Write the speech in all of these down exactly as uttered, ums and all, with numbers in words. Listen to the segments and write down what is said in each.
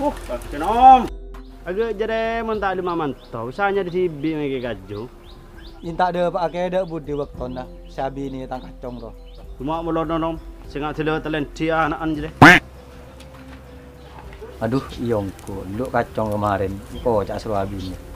Wah, Kacong. Aghâ' jârèya mon ta' lèma manto, bisa nyarè dhibi' mèkè kaju. Yen ta' dâpa' akè dâ' budi bâktona, sè abinè tang kacong, ro. Coma molor nonom, sènga' dâlâ talèndhi ana'an jârèya. Adhu, iyâ ongghu, lu' kacong kamarèn, èkoca' soro abinè.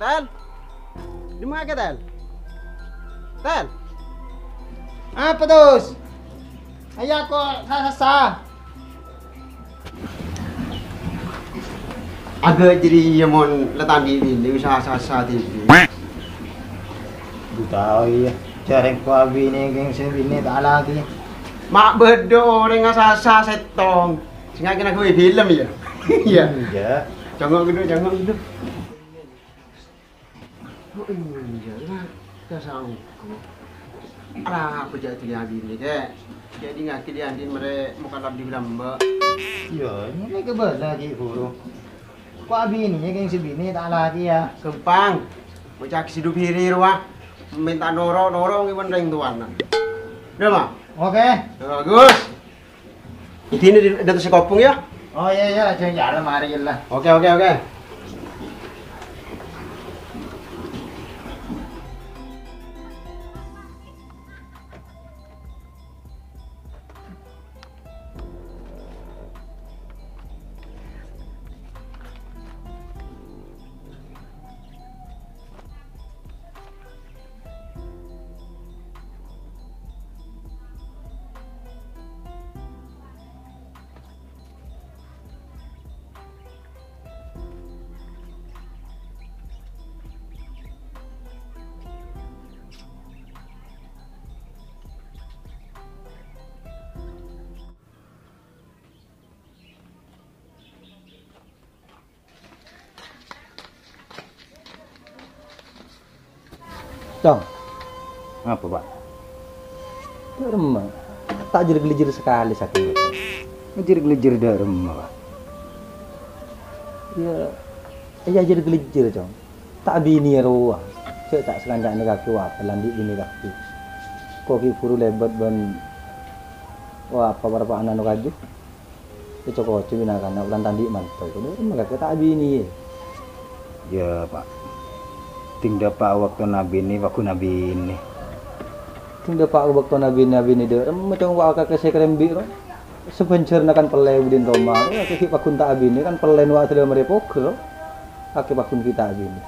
Tel? Dimma kakè, Tel? Tel? Apa, Tos? Ayo, kok sa-, sa-, sa-. Aghâ' jârèya mon la ta' bi' binè, usaha sassa dhibi'. Buta, oh iyâ. Jârèng ko abinè kèng sè binè ta' alakè. Ma' bâdâ orèng asassa sèttong. Sènga' kèng aghâbây film, yâ? Iyâ. Iyâ. Congok ghâdhu, congok ghâdhu. Oh, iyâ, la, ka saongko. Arapa jâ' dhuli abinè, Kè? Jâ' dhingngaghi dhi'-andhi'en marè mokallaf dhibi' lambâ'. Iyâ, nyèlè ka bâlâ ghi' buru. Ko' abinè kèng sè binè ta' alakè, yâ. Ghâmpang. Mo ca'aghi sè dhubiri rowa. Mènta noro'-noro' ngèbân rèng towana. Dâ, Ma? Oke. Bagus. Idina di, di atas kopong ya? Oh iya, iya, aja jalan mari lah. Oke, oke, oke. Cong. Apa, Pak? Dâ' remma. Ta' jhâr-ghâlâjhâr sakalè sakèng. Jhâr-ghâlâjhâr dâ' remma, Pak. Iyâ, iyâ jhâr-ghâlâjhâr, Cong. Ta' abinè rowa. Cè' ta' sakanca'na kakè wa, pelan dhi' binè kakè. Ko' ghi' buru lèbât bân, wa, apa, para-para anu kaju. Èco-koco bân na'-kana' polana ta' andi' manto, kodhu mangkana ta' abinè. Iyâ, Pak. Ding dâpa' bâktona abinè, paggun abinè. Ding dâpa' bâktona abinè, abinè dâ' remma cong wa' kakè sè karembi' ro. Sabhânjhârna kan pellè budina roma, ro, kakè ghi' paggun ta' abinè kan pellèna wa' dâlâ marè pogher ro. Kakè paggun ghi' ta' abinè.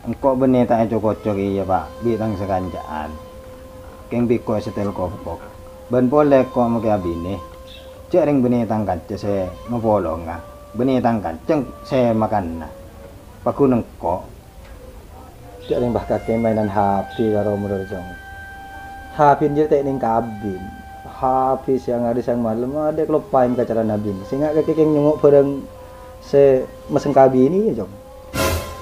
Engko' bânnè ta' èco-koco kèya, Pak, bi' tang sakanca'an. Kèng bi' engko' èsetel kopok. Bân polè engko' makè abinè. Jhâ' rèng bânnè tang kanca sè mapolonga. Bânnè tang kanca sè makanna. Paggun engko'. Jhâ' rèng bâ kakè maènan H P karo molor, Cong. H P jârèya ta' nèng kabin. H P sèyang arè sèyang malem, adâ' kaloppaè makacarana abinè. Sènga' kakè kèng nyongngo' bhârâng sè mèsèng ka abinè, Cong.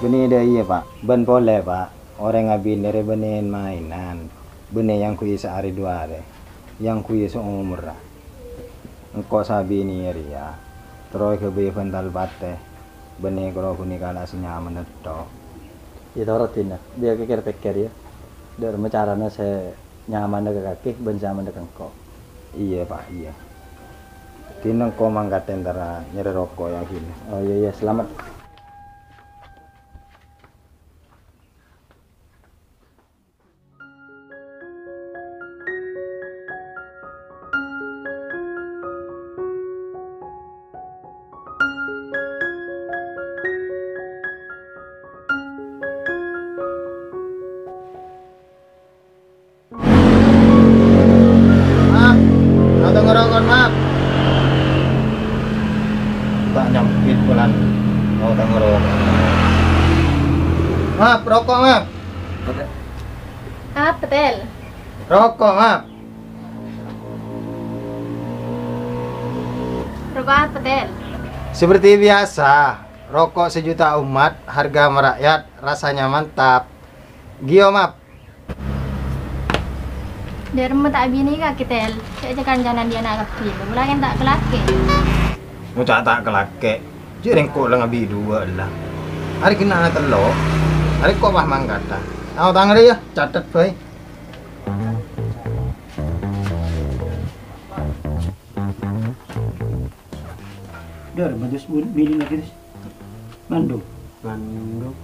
Bânnè dâ' iyâ, Pak. Bân polè, Pak, orèng abinè rè bânnè maènan. Bânnè èyangghuy saarè du arè. Èyangghuy saomorra. Engko' sè abinè rèya terro èghâbây bântal patè. Bânnè karo ghunè kala sè nyamana tètto. Iyâ, toro' dinah. Iyâ, kèkèr-pèkkèr, yâ. Dâ' remma carana sè nyamana ka kakè bân sè nyamana ka engko'. Iyâ, Pa', iyâ. Dinah engko' mangkata entara nyarè roko' yâ, ghi. Oh, iyâ, iyâ, selamat. Maaf, tao tang roko', maaf. Ta' nyambit polana, tao tang roko'. Maaf, roko', maaf. Apa, Tel? Roko', maaf. Roko' apa, Tel? Seperti biasa, roko' sejuta umat, harga merakyat, rasanya mantap. Ghi, maaf. Dâ' remma ta' abinè kakè, Tel. Cè' kancana dâ' ana' kabbhi. Molaè ta' kalakè. Ngoca' ta' kalakè. Jhâ' rèng engko' la ngabi' duwâ' la. Arè ghenna' tello'. Arè engko' pas mangkata. Tao tang rè, yâ, catet bhâi. Dâ' remma, Dus, bu-, binè lagi, Dus. Ngandung. Ngandung.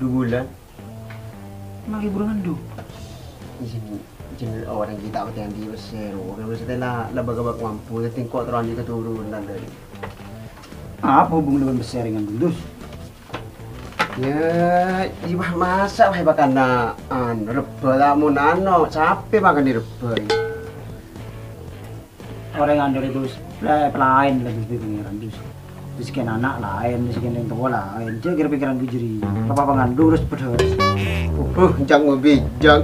Dua bulan. Emang ibu ngandung? Ijin, ijin orang kita pakai anti besar. Orang besar teh lah, lah bagak mampu, teh tingkok terus anti keturunan dari. Apa hubungan dengan besar dengan gendus? Ya, iya, masa wah, pakana, anu, rebba lamun, anu, sapi makan di rebba. Orèng ngandung itu la-, laèn la, Gus, bi' Pangèran, Gus. Rejekkèna ana' laèn, rejekkèna orèng towa laèn. Jhâ' kèra pikiran ghun jârèya. Apa-apa ngandung terus pedes. Obuh, jhâng mabijak.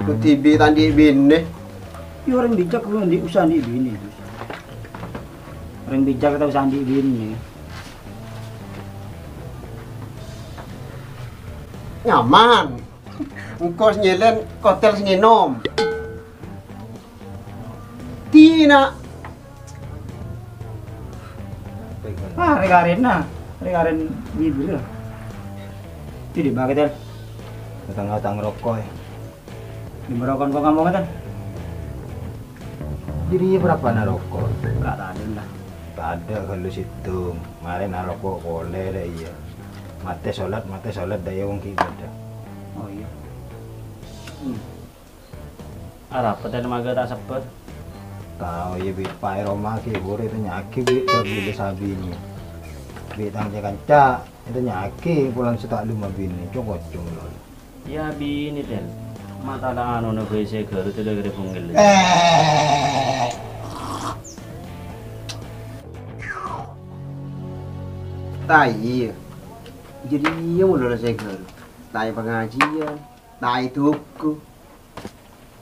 Kok dhibi' ta' andi' binè. Ya, orèng bijak kudu andi', usah andi' binè, Gus. Orèng bijak ta' usah andi' binè. Nyaman. Engko' sè nyèlèn, kotel sè ngènom. Tina. Ah, rè-karèna. Rè-karèn bibir. Jadi, Bang, Tel. Tang-tang roko', ya. Di merokan kok ngomong, Tel? Jadi, berapa na roko'? Enggak, tak ada lah. Tak ada kalau situ. Kemarin na roko' polè, deh, iya. Mate sholat, mate sholat, daya wong kibada. Oh, iya. Hmm. Arapa tèn maga ta' sebbhâr? Tao, iyâ, bi' paè roma ghi, buru ètanya'aghi bi' dhâbuna sabinè. Bi' tang ca-kanca ètanya'aghi polana sè ta' lem abinè, co-koco lho. Iyâ, abinè, Tel. Matala anona bhâi sè ghâru tèlè ghârè bungkèl. Eh. Ta' iyâ. Jadi iyâ molo sè ghâru. Ta' è pangajiân, ta' è toko.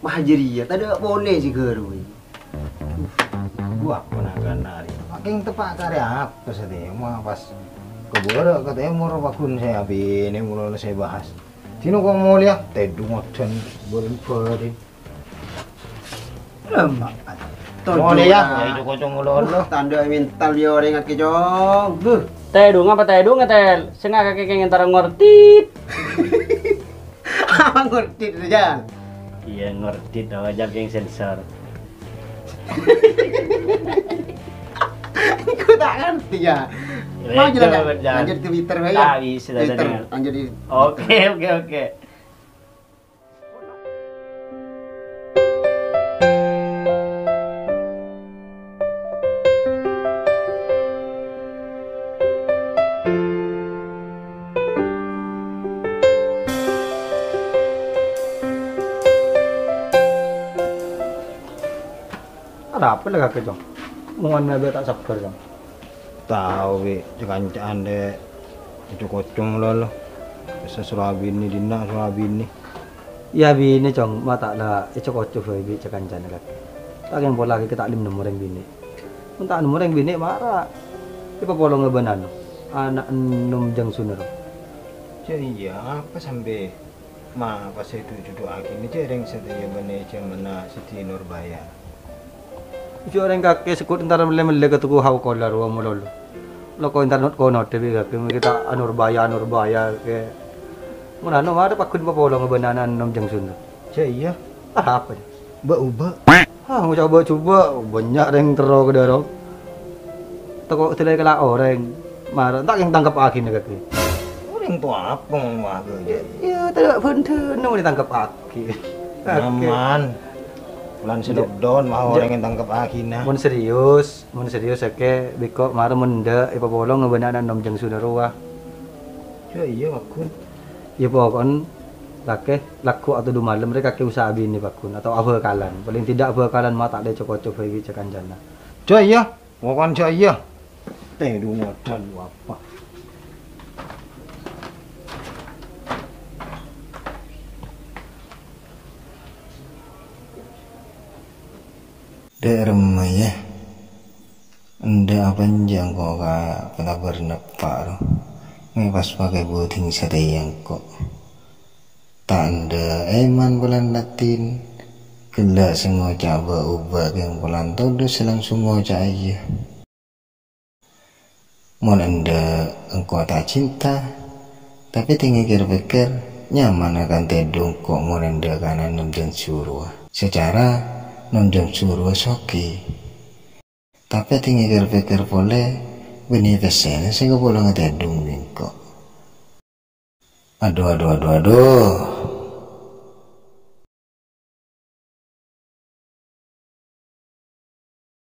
Wah, jârèya, tadâ' polè sè ghâru. Wah, ponagana arè. Makèng teppa' karè apa satèya? Wah, pas kobârâ' ka tèmor, paghun sè abinè molo sè bahas. Dina kong molèya, tèdung ojan bâreng-bâreng. Lemak. Molèya, ayo kocong molo. Tandhâ mental yo orèng akè, Cong. Huh. Tèdung apa tèdung, Tel? Sè ngakakè kèng entara ngortit. Apa ngortit, Jal? Iyâ, ngortit apa, Jal, kèng sensor. Aku tak ngerti ya. Mau jelas, Jal? Lanjut Twitter, ya. Tak bisa, Twitter, lanjut di Oke, oke, oke. Arapa la kakè, Cong? Mon ana' bhâi ta' sabbhâr, Cong. Tao, Wi, ca-kanca'an, Dek. Oco-koco lolo. Bisa soro abinè dinna', soro abinè. Iyâ, abinè, Cong, ma' ta' la èco-koco bhâi bi' ca-kancana kakè. Ta' kèng pola kakè ta' lem nemmo rèng binè'. Mon ta' nemmo rèng binè', mara èpapolonga bân anu, ana' ennom jâng sunero. Jâ iyâ, apa sampè' ma' pas èdu-judu'aghi mè' jâ' rèng sadhâjâ bânnè jhâmanna Siti Nurbaya. Jhâ' rèng kakè sèkut entar mellè-mellè ka toko Haukola rowa malolo. Lako entar not-konot dhâbbi kakè, mè' ta' Anurbaya, Anurbaya kè. Mon anu, mara paggun papolong bân ana'na Nom Jangsun. Jâ' iyâ. Ah, apa? Bâ'-obâ'. Ah, ngoca' bâ'-obâ', bânnya' rèng terro ka dârâ. Tako' dâlâi kala orèng. Mara, enta' kèng tangkep agina kakè. Orèng to apa mon wah jâ'? Iyâ, tadâ' bhândhâna mon tangkep agi. Nyaman. Bulan si lockdown, wah orèng tangkep agina. Mon serius, mon serius, oke, biko mara mon endâ' èpapolong bân ana'na Nom Jangsun rowa. Jâ' iyâ, paggun. Iyâ, pokon, lakè, lagghu' atodhu malem rè kakè usaha abinè, paggun, atau abhâkalan. Paling tidak abhâkalan ma' ta' lè co-koco bhâi bi' ca-kancana. Jâ' iyâ, pokon jâ' iyâ. Tèdung modal apa? Dâ' remma, yâ. Endâ' apa enjâ' engko' ka palabar neppa' ro. Mè' pas pakè buding satèya engko'. Ta' endâ' èman polana lattin. Ghellâ' sè ngoca' bâ'-obâ' kèng polana todus sè langsung ngoca' iyâ. Mon endâ' engko' ta' cinta, tapè tèngè kèr-pèkkèr, nyamana kan tèdung engko' mon endâ' kana Nom Jangsun rowa. Sacara Nom Jangsun rowa soghi. Tapè tèngè kèr-pèkkèr polè, bânnè pèssèna sè kapolonga tèdung bi' engko'. Adu, adu, adu, adu.